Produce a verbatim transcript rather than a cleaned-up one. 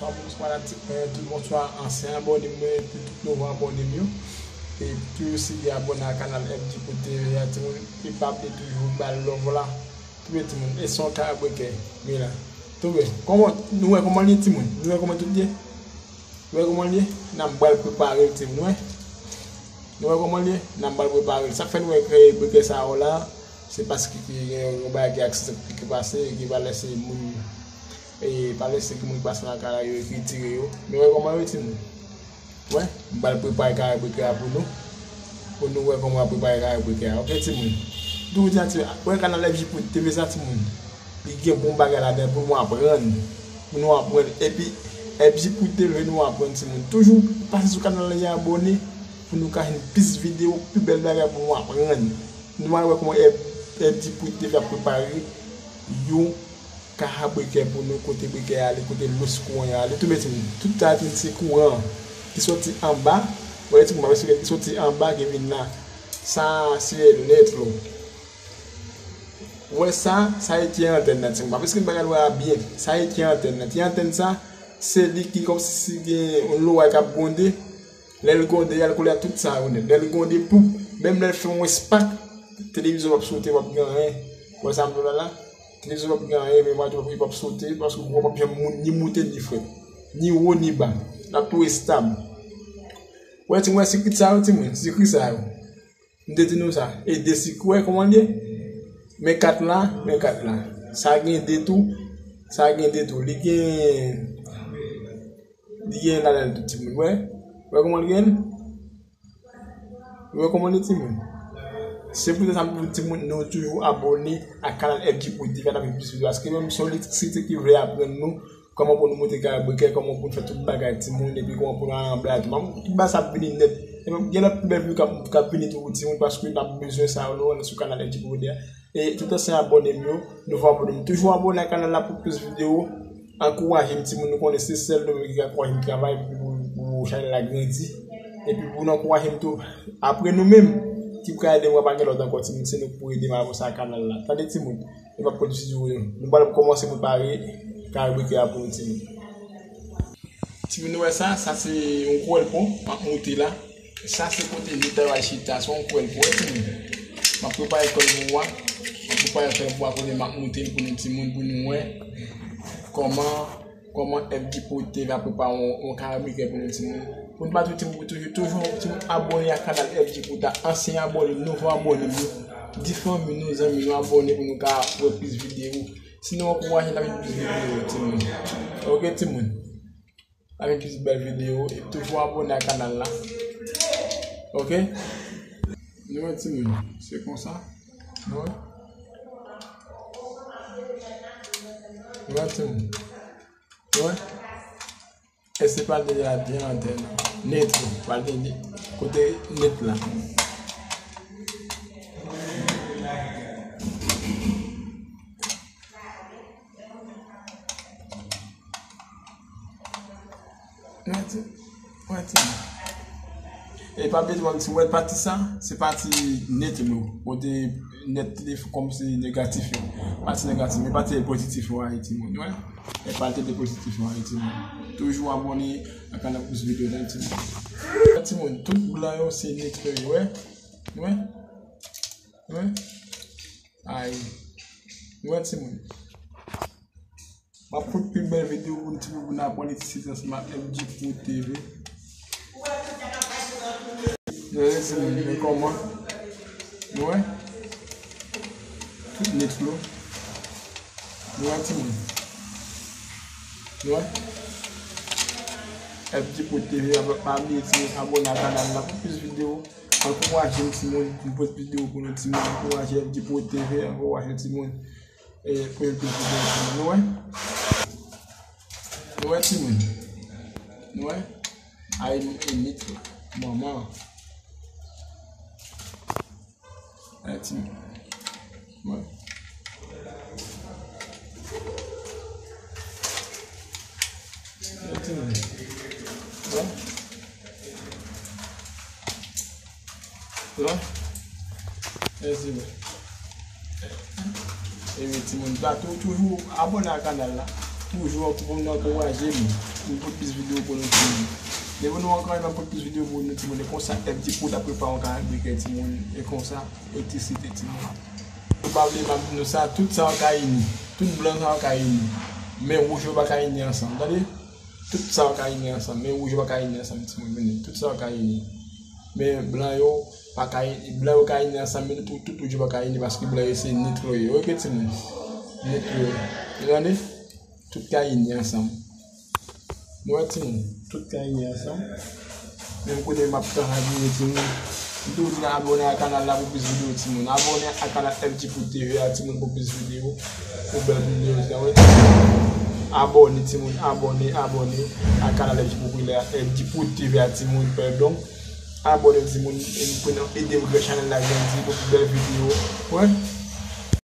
Bonswa fanatik mwen yo, tout bonswa ansyen abòne mwen, epi tout nouvo abòne m yo. E toujou site abòne a kanal F G Pro T V a, timoun, e pa bliye toujou ba l love la. Tou byen timoun, e se yon karabrekè, men la. Tou byen, kòman, nou wè kòman l ye timoun? Nou wè kòman tout ye? Nou wè kòman l ye? N ap pral prepare l timoun, wè. Nou wè kòman l ye? N ap pral prepare l. Sa k fè nou wè karabrekè sa yo la, se paske gen yon bagay ki aksidan ki pase, ki pa lese moun, e pa lese moun ki pase nan kay la yo retire yo. Nou wè kòman l ye timoun? Wè, m pral prepare karabrekè a pou nou. Pou nou wè kòman m ap prepare karabrekè a. Oke timoun. Toujou di a timoun, wè kanal F G Pro T V sa timoun. Li gen bon bagay ladan pou nou aprann. Pou nou aprann. Epi F G Pro T V nou aprann timoun. Toujou pase sou kanal la e abòne pou nou ka jwenn plis videyo, pi bèl bagay pou nou aprann. Nou pral wè kòman F G Pro T V ap prepare yon karabrekè pou nou, kote brekè a ale, kote lous kouran yo ale. Tou byen timoun, tout sa timoun se kouran ki soti anba. Wè timoun, m ap esplike ki soti anba ki vin la. Sa se nèt lo. Wè sa, sa e tye antèn nan timoun. M ap esplike bagay la byen. Sa e tye antèn nan. Tye antèn sa, se li ki kòmsi si gen yon loray k ap gwonde. Lè l gwonde, y al kole ak tout sa yo nèt. Lè l gwonde, poup, menm lè l fè yon espak, televizyon p ap sote, p ap gen anyen. Wè sa m di w la la? Televizyon p ap gen anyen, menm radyo p ap, p ap sote, paske kouran p ap janm moun, ni moute, ni frèt. Ni wo, ni ba. L ap tou estab. Wè, timoun, wè sikri sa yo, timoun, sikri sa yo. M te di nou sa. E de sikri, wè kòman l ye? Men kat la, men kat la. Sa gen de tou, sa gen de tou. Li gen Li gen ladan l tou timoun, wè. Wè kòman l gen? Wè kòman l ye timoun? Se poutèt sa m di timoun, nou toujou abòne ak kanal F G Pro T V a, n ap jwenn plis videyo. Paske menm se yon elektrisite ki vle aprann nou kòman pou nou monte karabrekè, kòman pou nou fè tout bagay timoun, epi kòman pou nou anble a tou. Tout bagay sa ap vini nèt. Epi gen lòt pi bèl videyo k ap, k ap vini tou pou timoun, paske n ap bezwen sa yo, nou wè, sou kanal F G Pro T V a. E tout ansyen abòne m yo, nouvo abòne m, toujou abòne ak kanal la pou plis videyo. Ankouraje m timoun, nou konnen se sèl nou menm ki ka ankouraje m travay pou, pou chanèl la grandi. Epi pou nou ankouraje m tou, apre nou menm, ki pou ka ede m, pa gen lòt ankò timoun, se nou ki pou ede m avanse ak kanal la. Tande timoun, e m ap kontinye di nou, nou pral kòmanse prepare karabrekè a pou nou timoun. Timoun, nou wè sa, sa se yon kwèl pon, m ap moute la. Sa se kote nèt la yo al chita, se yon kwèl pon, wi, timoun. M ap prepare kwèl pon a, m ap prepare kwèl pon a kote m ap moute l pou nou timoun, pou nou wè kòman, kòman F G Pro T V a prepare yon, yon karabrekè pou nou timoun. Pou nou pa tou timoun, pou toujou, toujou timoun abòne ak kanal F G Pro T V a, ansyen abòne, nouvo abòne m yo. Di fanmi nou, zanmi nou abòne pou nou ka wè plis videyo. Si nou ankouraje n ap jwenn plis videyo, timoun. Oke, timoun. N ap jwenn plis bèl videyo. E toujou abòne ak kanal la. Oke? Nou wè, timoun. Se konsa. Nou wè? Nou wè, timoun. Nou wè? E se pral de la de antèn. Nèt, pral de nèt. Kote nèt la. Mwen ti, mwen ti. E pa bliye tou, mwen ti wè pati sa, se pati nèt nou. Kote nèt telefòn kòmsi negatif yo. Pati negatif, men pati pozitif yo a timoun, wè. E pati de pozitif yo a timoun. Toujou abòne ak kanal pou plis videyo nan timoun. Timoun, tout blan yo se nèt yo, wè. Wè. Wè. Ay. Wè timoun. M ap fout pi bèl videyo pou nou timoun, pou n aprann itilize ansanm ak F G Pro T V. Nou wè timoun, men kòman? Nou wè? Tout nèt lo. Nou wè timoun? Nou wè? F G Pro T V, pa bliye timoun, abòne ak kanal la pou plis videyo. Ankouraje m timoun, pou m pote videyo pou nou timoun. Ankouraje F G Pro T V, ankouraje timoun. E, pou yon pil videyo timoun. Nou wè? Nou wè timoun? Nou wè? Ay, e nèt la. Manman. Ay, timoun. Wè. Ay, timoun. Wè. Wè. Mèsi, wè. E wi, timoun, pa tou, toujou abòne ak kanal la. Toujou pou nou ankouraje m pou m pote plis videyo pou nou timoun. Depi nou ankouraje m pote plis videyo pou nou timoun, e konsa F D Pro ta prepare yon kalandriye timoun, e konsa elektrisite timoun. Ou pa vle m ap di nou sa, tout sa yo ka ini, tout blan sa yo ka ini, men wouj yo pa ka ini ansanm, tande? Tout sa yo ka ini ansanm, men wouj yo pa ka ini ansanm, timoun, men tout sa yo ka ini. Men blan yo pa ka ini, blan yo ka ini ansanm, men tout, tout wouj yo pa ka ini, paske blan yo se nit yo ye. Oke, timoun? Nit yo ye. Ou tande? Tout ka ini ansanm. Nou wè, timoun, tout ka ini ansanm. Menm kote m ap travay, timoun. M toujou di nou abòne ak kanal la pou plis videyo, timoun. Abòne ak kanal F D Pro T V a, timoun, pou plis videyo. Pou bèl videyo, sa wè. Abòne, timoun, abòne, abòne ak kanal F D Pro T V a, F D Pro T V a, timoun, pèdon. Abòne, timoun, e pou nou ede m grandi chanèl la grandi pou plis bèl videyo. Wè.